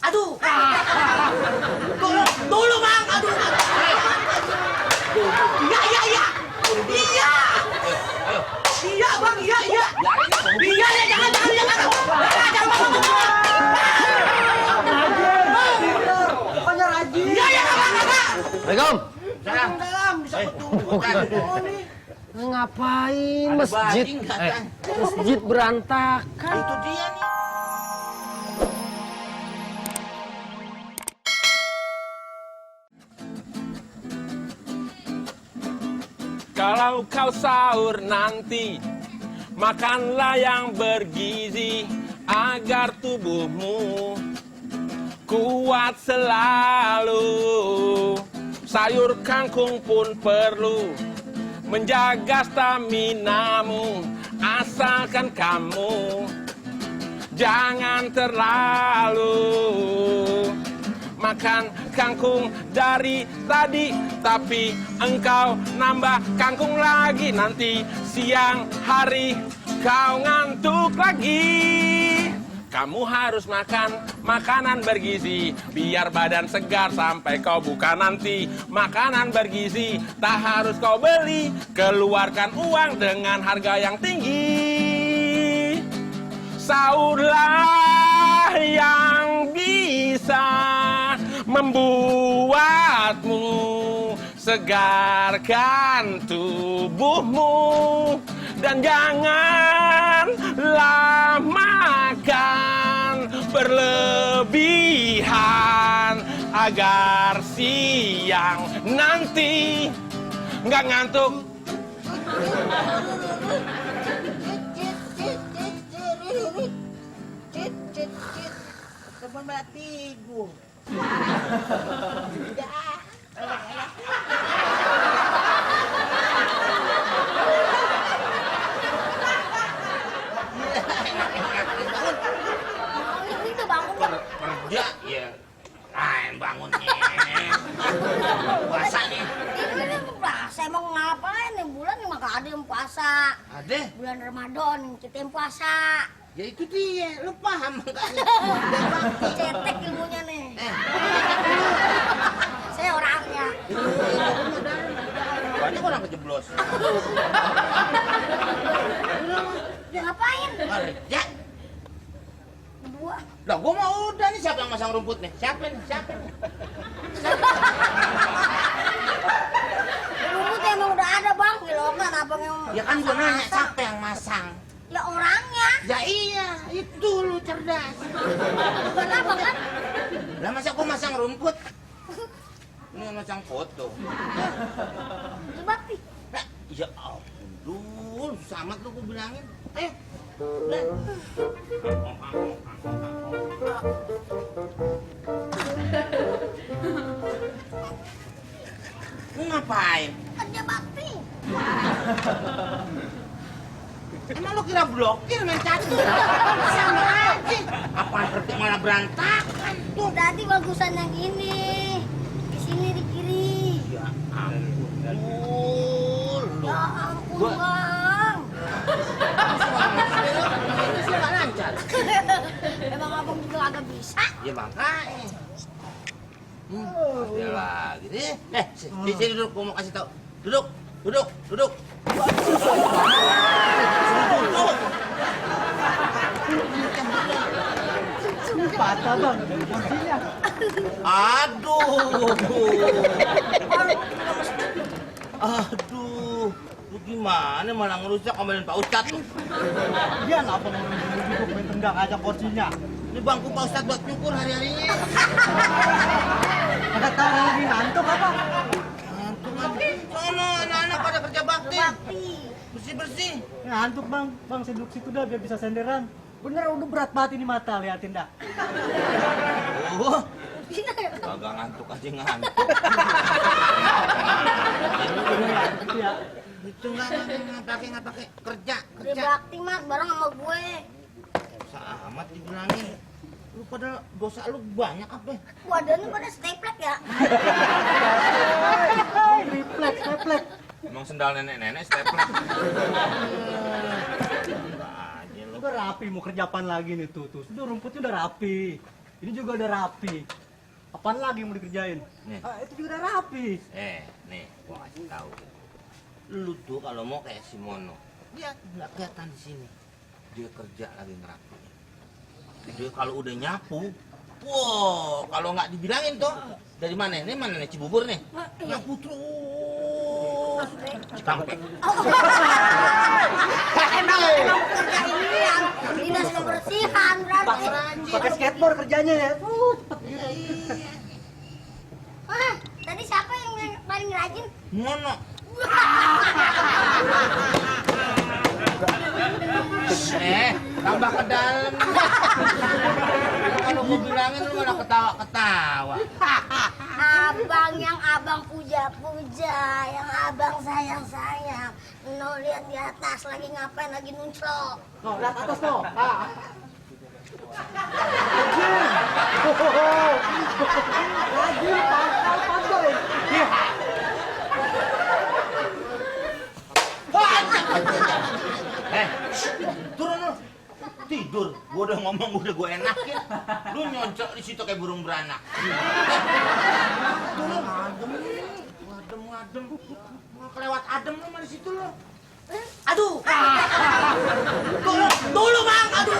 Aduh. Dulu bang, aduh. Iya. Iya bang, iya. Iya ya, jangan. Bukannya rajin. Iya, kakak. Assalamualaikum. Salam, bisa betul. Ngapain masjid berantakan? Itu dia nih. Kalau kau sahur nanti, makanlah yang bergizi agar tubuhmu kuat selalu. Sayur kangkung pun perlu menjaga staminamu, asalkan kamu jangan terlalu makan kangkung dari tadi, tapi engkau nambah kangkung lagi. Nanti siang hari kau ngantuk lagi. Kamu harus makan makanan bergizi, biar badan segar sampai kau buka nanti. Makanan bergizi tak harus kau beli, keluarkan uang dengan harga yang tinggi. Sahurlah yang bisa membuatmu segarkan tubuhmu, dan janganlah makan berlebihan agar siang nanti nggak ngantuk. Teman tidur. Kerja ya, bangunnya puasa nih. Ini puasa emang ngapain nih bulan nih, maka ada yang puasa. Ada Bulan Ramadan kita yang puasa. ya, itu dia, lu paham nggak? Cetek ilmunya nih. Saya orangnya. Banyak orang kejeblos. Dia ngapain? Kerja. Berdua. Lah gua mau udah nih, siapa yang masang rumput nih? Siapa nih? Rumputnya emang udah ada bang, kilokan abang yang. Ya kan gua nanya siapa yang masang. Ya orangnya. Ya iya, itu lu cerdas. Bukan apa kan? Lah masa gua masang rumput? Ini yang masang foto. Coba nih. Nah, ya ampun, dul, sama tuh gua bilangin. Ayo, udah. Lu ngapain? Kerja bakti. Emang lu kira blokir main catur? Sama aja. Apaan kerja malah berantakan tuh. Tadi bagusan yang ini. Di sini di kiri. Ya ampun, dul. Ya ampun bang. Ini sih nggak lancar. Emang abang juga agak bisa. Ya makanya. Ada lagi nih. Sini duduk, gua mau kasih tau. Duduk. Patah bang, posisinya. Aduh, lu gimana malah ngerusak omelin Pak Ustadz lu? Dia nggak mau duduk main tendang aja porsinya. Ini bangku Pak Ustadz buat nyukur hari-harinya. Agak tahu lagi ngantuk apa? Ngantuk kan? Sono anak-anak pada kerja bakti. Bakti. Bersih-bersih. Ngantuk bang, saya duduk situ dah biar bisa senderan. Bener udah berat banget ini mata, liatin dah. Oh, kagak ngantuk aja ngantuk. Ya. Itu nggak pakai kerja. Dia bakti mas bareng sama gue. Usah amat dibilangin. Lu pada dosa lu banyak apa? Wadahnya pada steplek ya. Triplek. Emang sendal nenek-nenek stepler. Udah rapi mau kerja apaan lagi nih tuh. Sudah rumputnya udah rapi. Ini juga udah rapi. Apaan lagi yang mau dikerjain? Nih. Itu juga udah rapi. Nih, gua kasih tahu. Lu tuh kalau mau kayak si Mono, lihat nggak kelihatan di sini. Dia kerja lagi ngerapiin. Dia kalau udah nyapu, wow, kalau nggak dibilangin tuh dari mana? Ini mana nih Cibubur nih? Nyapu terus. Cikampek. Emang kerja ini yang dinas kebersihan berarti. Pakai skateboard kerjanya ya. Tadi siapa yang paling rajin? Mono. Tambah ke dalam. Kalau gue bilangin lu malah ketawa-ketawa. Abang yang abang puja-puja, yang abang sayang-sayang. No, lihat di atas lagi ngapain, lagi nunclok. No, lihat atas no. Rajin, pandai. Turun lu. Tidur. Gua udah ngomong udah gue enakin. Lu nyoncok di situ kayak burung beranak. Turun. Adem. Mau kelewat adem lu mah di situ lu. Aduh. Tolong Bang. Aduh.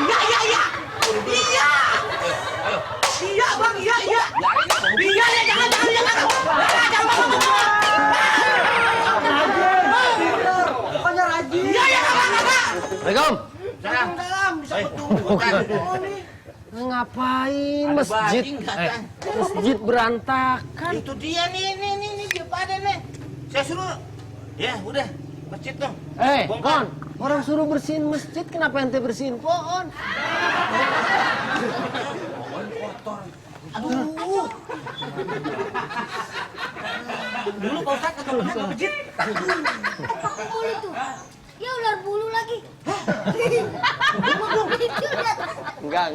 Iya. Iya. Iya Bang, iya. Iya, jangan. Pokoknya rajin. Assalamualaikum. Dalam bisa betul. Ngapain Ada masjid? bajing, katanya. Masjid berantakan. Itu dia nih dia pada nih. Saya suruh. Ya, udah. Masjid dong. Kon, orang suruh bersihin masjid, kenapa ente bersihin pohon? Aduh. Dulu Pak Ustadz kata masjid. Apa kumpul itu? Ya ular bulu lagi. Itu lihat. Enggak.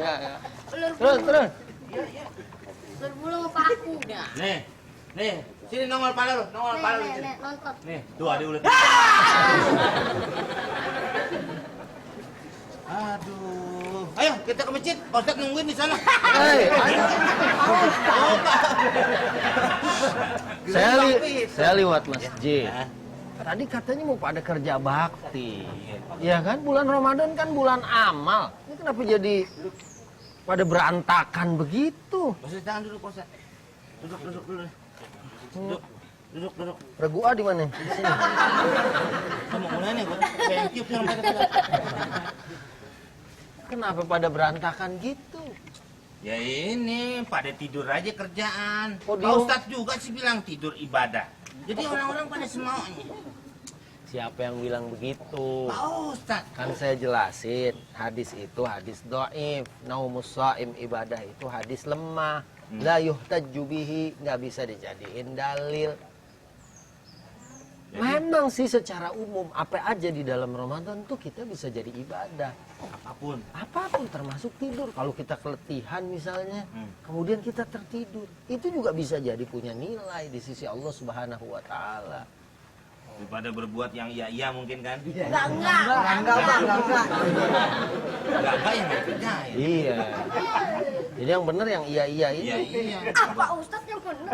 Ular bulu. Terus. Ular bulu ngepaku. Nih. Sini nongol pala lu, sini. Nih, nonton. Nih, tuh ada ulet. Aduh. Ayo kita ke masjid. Pak Ustadz nungguin di sana. Saya lewat masjid. Tadi katanya mau pada kerja bakti. Ya kan, bulan Ramadan kan bulan amal. Ini kenapa jadi pada berantakan begitu? Pak Ustadz jangan dulu, Pak Ustadz. Duduk dulu. Duduk. Regua di mana? Di sini. Kamu mulai nih, gua pengen tiup yang mereka. Kenapa pada berantakan gitu? Ya ini pada tidur aja kerjaan. Oh, Pak Ustadz juga sih bilang tidur ibadah. Jadi orang-orang pada semaunya. Siapa yang bilang begitu? Pak Ustadz. Kan saya jelasin, hadis itu hadis dhaif. Naumus shaim ibadah itu hadis lemah. La yuhtajju bihi, nggak bisa dijadiin dalil. Memang sih secara umum apa aja di dalam Ramadan tuh kita bisa jadi ibadah. Apapun termasuk tidur. Kalau kita keletihan misalnya, kemudian kita tertidur, itu juga bisa jadi punya nilai di sisi Allah Subhanahu wa taala. Daripada berbuat yang iya mungkin kan? Enggak. Enggak yang kerjain. Iya. Jadi yang benar yang iya itu. Iya. Apa Ustadz yang bener?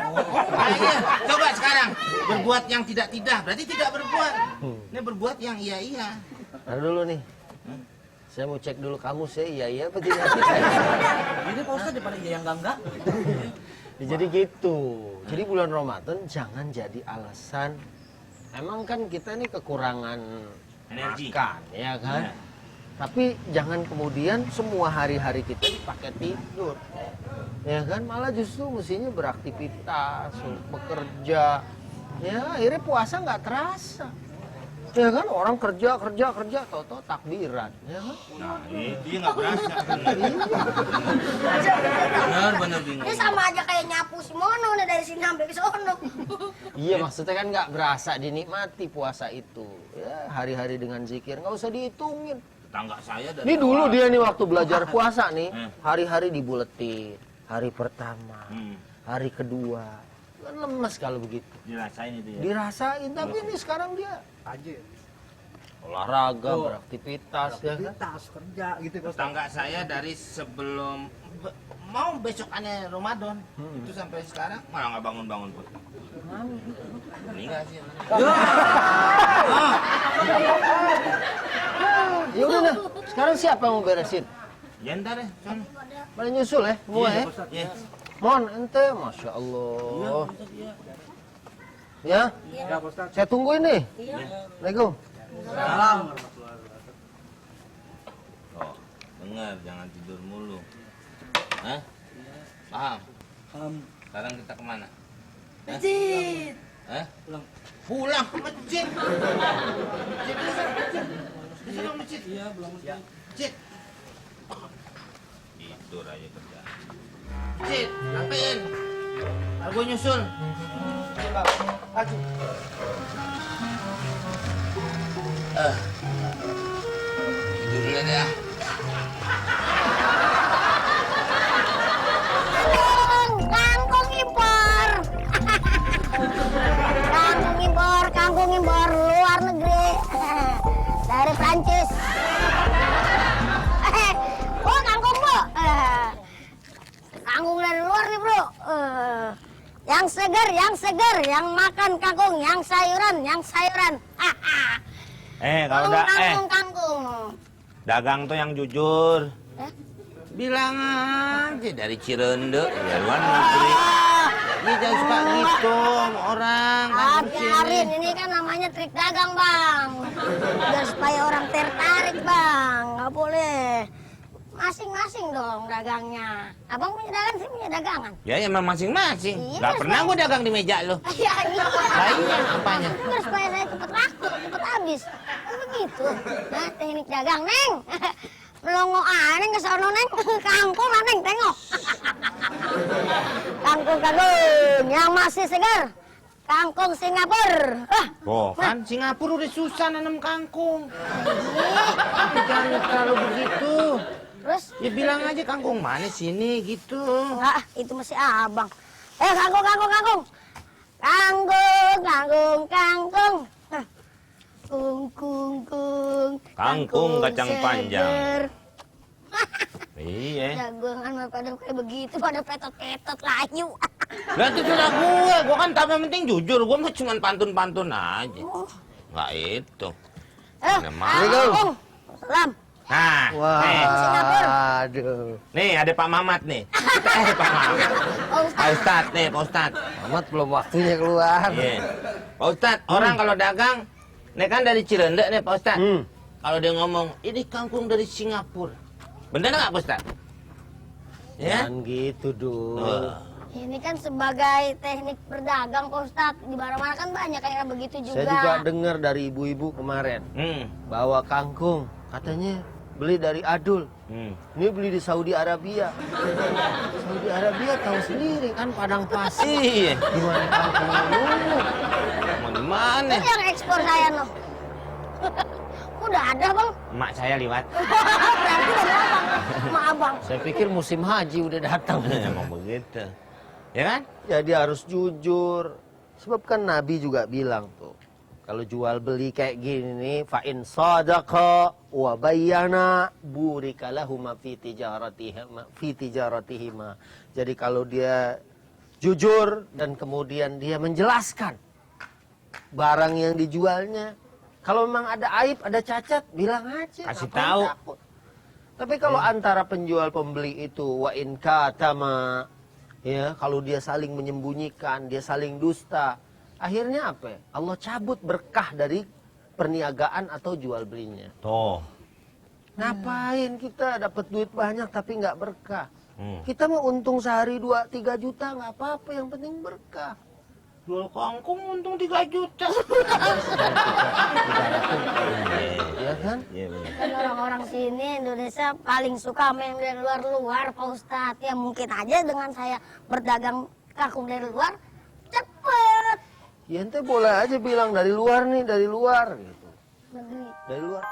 Iya. Coba sekarang berbuat yang tidak berarti tidak berbuat. Ini berbuat yang iya. Nah dulu nih. Saya mau cek dulu kamu saya iya apa tidak. Ini Pak Ustadz daripada iya yang enggak. Ya, jadi gitu. Jadi bulan Ramadan jangan jadi alasan. Emang kan kita ini kekurangan Energi. makan, ya kan? Tapi jangan kemudian semua hari-hari kita dipakai tidur. Ya kan? Malah justru mestinya beraktivitas, bekerja. Ya, akhirnya puasa nggak terasa. Ya kan? Orang kerja, tau-tau takbiran. Ya kan? Nah, dia nggak berasa. Benar bingung. Ini sama aja kayak nyapu si Mono nih dari sini sampai ke sono. Iya, maksudnya kan nggak berasa dinikmati puasa itu. Ya, hari-hari dengan zikir nggak usah dihitungin. Tetangga saya dari Ini dulu awal. dia nih waktu belajar puasa nih, hari-hari dibuletin. Hari pertama, hari kedua. Kan lemes kalau begitu. Dirasain itu ya. Dirasain, tapi ini sekarang dia olahraga, Oh. beraktivitas ya kan. Aktivitas kerja gitu Pak Ustadz. Tetangga saya dari sebelum mau besokannya Ramadan itu sampai sekarang malah nggak bangun-bangun pun. Meninggal sih. Ya udah dah. Sekarang siapa yang mau beresin? Ya ntar ya, sana. Pada nyusul ya, semua ya. Iya. Mohon ente, masya Allah. Ya, Ya Pak Ustadz. saya tungguin nih. Iya. Assalamualaikum. Salam. Oh, dengar jangan tidur mulu. Hah? Paham? Sekarang kita kemana? Masjid. Hah? Pulang. Pulang ke masjid. Masjid. Masjid. Iya, belum masjid. Masjid. Tidur aja kerja. Masjid, rapiin. Ntar gue nyusul. Tidur dulu deh. Kangkung impor. Kangkung impor luar negeri. Dari Prancis. Oh, kangkung, Bu. Kangkung dari luar nih, Bro. Yang segar, yang makan kangkung, yang sayuran. Kangkung. Dagang tuh yang jujur. Eh? Bilang aja dari Cirende, ya luar negeri. Dia jangan suka gitu sama orang. Ah, kan biarin, ini kan namanya trik dagang, Bang. Biar supaya orang tertarik, Bang. Nggak boleh. Masing-masing dong dagangnya. Abang punya dagang, saya punya dagangan. Ya emang masing-masing. Iya, Gak pernah gue dagang di meja lo. Iya, iya. Lainnya apanya? Biar supaya saya cepet laku, cepet habis. Kan begitu. Nah, teknik dagang, Neng. Melongo aneh ke sono, Neng. Kangkung lah, Neng, tengok. Kangkung yang masih segar. Kangkung Singapura. Oh, kan Singapura udah susah nanam kangkung. Jangan terlalu begitu. Terus? Ya bilang aja kangkung mana sini gitu. Enggak, itu masih abang. Kangkung. Kangkung. Hah. Kangkung kacang seger. panjang. Iya. Dagangan mah pada kayak begitu, pada petot-petot layu. Lah itu sudah gue kan tak penting jujur, gue mah cuma pantun-pantun aja. Nggak itu. Kangkung. Salam. Nah, Singapura. nih ada Pak Mamat nih. Pak Mamat. Pak Ustadz nih, Pak Ustadz. Amat belum waktunya keluar. Iya. Pak Ustadz, orang kalau dagang, nih kan dari Cirende nih Pak Ustadz. Kalau dia ngomong, ini kangkung dari Singapura. Bener nggak Pak Ustadz? Ya? Jangan gitu dong. Ini kan sebagai teknik berdagang, Pak Ustadz. Di mana-mana kan banyak kayak begitu juga. Saya juga dengar dari ibu-ibu kemarin bawa kangkung, katanya beli dari Adul. Ini beli di Saudi Arabia. Saudi Arabia tahu sendiri kan padang pasir. Iya. Gimana kangkungnya dulu? Mau di mana? Itu yang ekspor saya loh. Udah ada, Bang. Emak saya liwat. Berarti udah ada, Bang. Sama abang. Saya pikir musim haji udah datang. Emang begitu. Ya kan? Jadi harus jujur. Sebab kan Nabi juga bilang tuh, kalau jual beli kayak gini nih, fa in sadaqa wa bayyana burika lahuma fi tijaratihima. Jadi kalau dia jujur dan kemudian dia menjelaskan barang yang dijualnya, kalau memang ada aib, ada cacat, bilang aja. Kasih ngapain tahu. takut? Tapi kalau antara penjual pembeli itu wa in katama, ya, kalau dia saling menyembunyikan, dia saling dusta, akhirnya apa? Allah cabut berkah dari perniagaan atau jual belinya. Tuh. Ngapain kita dapat duit banyak tapi nggak berkah? Kita mau untung sehari 2-3 juta nggak apa-apa, yang penting berkah. Jual kangkung untung 3 juta. Ya kan? Iya benar. Kan orang-orang sini Indonesia paling suka sama yang dari luar-luar, Pak Ustadz. Ya mungkin aja dengan saya berdagang kangkung dari luar, cepet. Ya ente boleh aja bilang dari luar nih, dari luar gitu. Negeri. Dari luar.